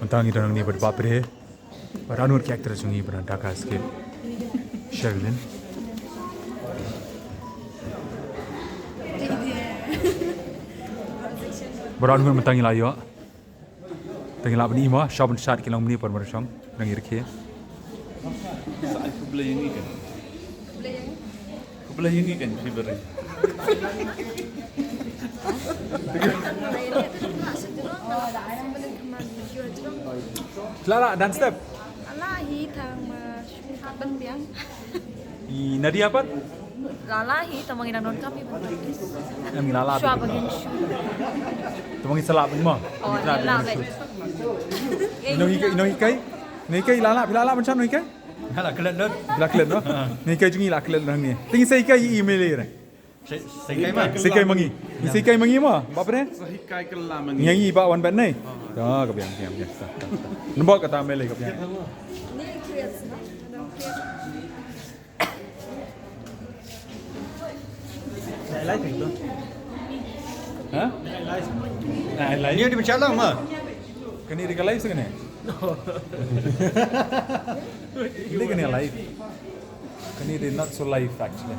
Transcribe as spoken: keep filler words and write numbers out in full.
Mynta ngi don hangne bad Bapre. Bad anu ki actor jong ngi bad Dhaka Escape. Sherilyn. Bad anu mynta ngi la ïoh. Tang ila bani ma, shop and shot ki long mini por mar shong, nang irke. Sa ai kublai ïa ngi kan. Kublai ïa ngi kan, fi bering. Clara, dance step. Ala hi thang ma shu ban biang. I Nadia pat? Lala hi, tang ma ngi nang donkam hi ban practice. Em ngi lala. Shuwa ba ngin shu. Tang ma ngi sa lah ban mo. Oh, ngi lah ban. Ino hikai, ino hikai? Ino hikai lala, phi lala ban sham ino hikai? Lala klet lut. Phi la klet lut. Ino hikai jong ngi la klet lut hangne. Te ngi sa hikai i email ïa. Sa, sa hikai ma. Sa hikai ma ngi. Ngi sa hikai ma ngi mo. Bapre? Sa hikai ka lala ma ngi. Ngi ba wan ban nei. Ah, ka biang, biang, biang. Nampak kata mele ka biang. Ni creates, no? Ha? Ah, live. Ni di macam lama. Kani di live sini. Ini kani live. Kani di not so live actually.